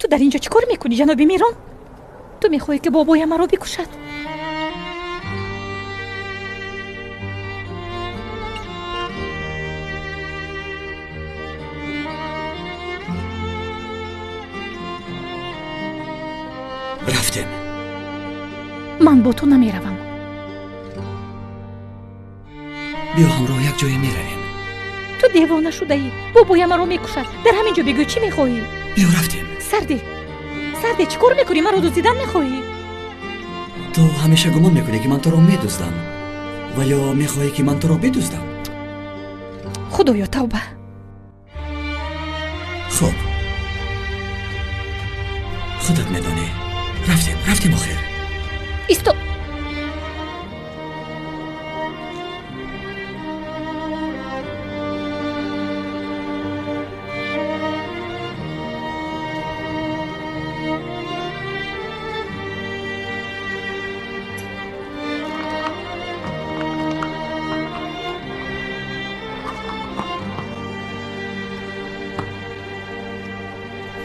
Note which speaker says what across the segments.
Speaker 1: Ту дар ин ҷо чӣ кор мекунӣ, ҷаноби Мирон? Ту мехоҳӣ, ки бобоям маро бикушад?
Speaker 2: Рафтем.
Speaker 1: Ман бо ту намеравам.
Speaker 2: Биё ҳамроҳ як ҷое меравем.
Speaker 1: Ту девона шудаӣ. Бобоям маро мекушад. Дар ҳамин ҷо бигӯ, чӣ мехоҳӣ?
Speaker 2: Биё рафтем.
Speaker 1: Сарде, сарде, чӣ кор мекунӣ? Маро дуздидан мехоҳӣ?
Speaker 2: Ту ҳамеша гумон мекунӣ, ки ман туро медуздам, ва ё мехоҳӣ, ки ман туро бидуздам?
Speaker 1: Худоё, тавба.
Speaker 2: Хуб, худат медонӣ. Рафтем, рафтем охир.
Speaker 1: Исто.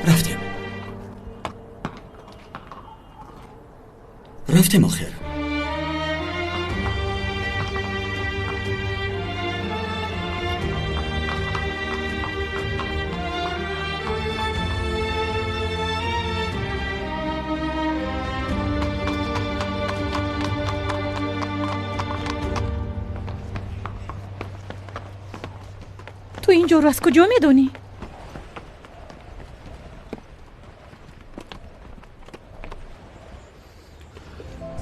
Speaker 2: Рафтем. Рафтем охир.
Speaker 1: Ту ин ҷоро аз куҷо медонӣ?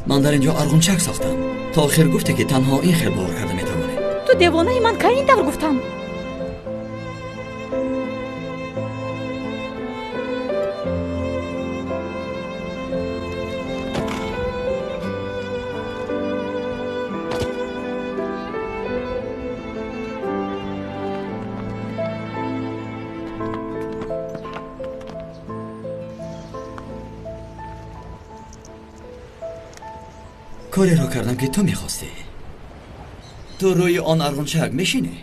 Speaker 2: Ман дар ин ҷо арғунчак сохтам. То охир гуфте, ки танҳо ин хел бовар карда метавонӣ.
Speaker 1: Ту девонаи, ман кай ин тавр гуфтам?
Speaker 2: Кореро кардам, ки ту мехостӣ. Ту рӯи он арғунчак мешинӣ?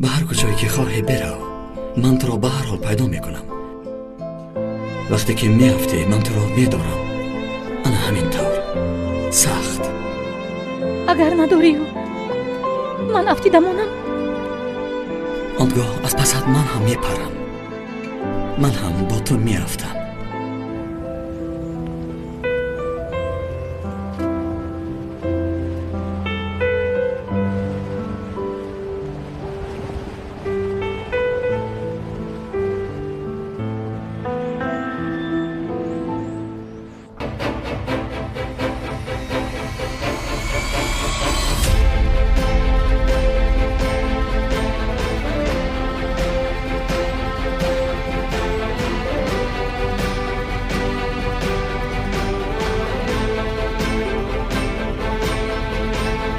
Speaker 2: Ба ҳар куҷое ки хоҳӣ бирав, ман туро ба ҳар ҳол пайдо мекунам. Вақте ки меафтӣ, ман туро медорам. Ана ҳамин тавр сахт.
Speaker 1: Агар надорию ман афтида монам?
Speaker 2: Он гоҳ аз пасат ман ҳам мепарам. Ман ҳам бо ту меафтам.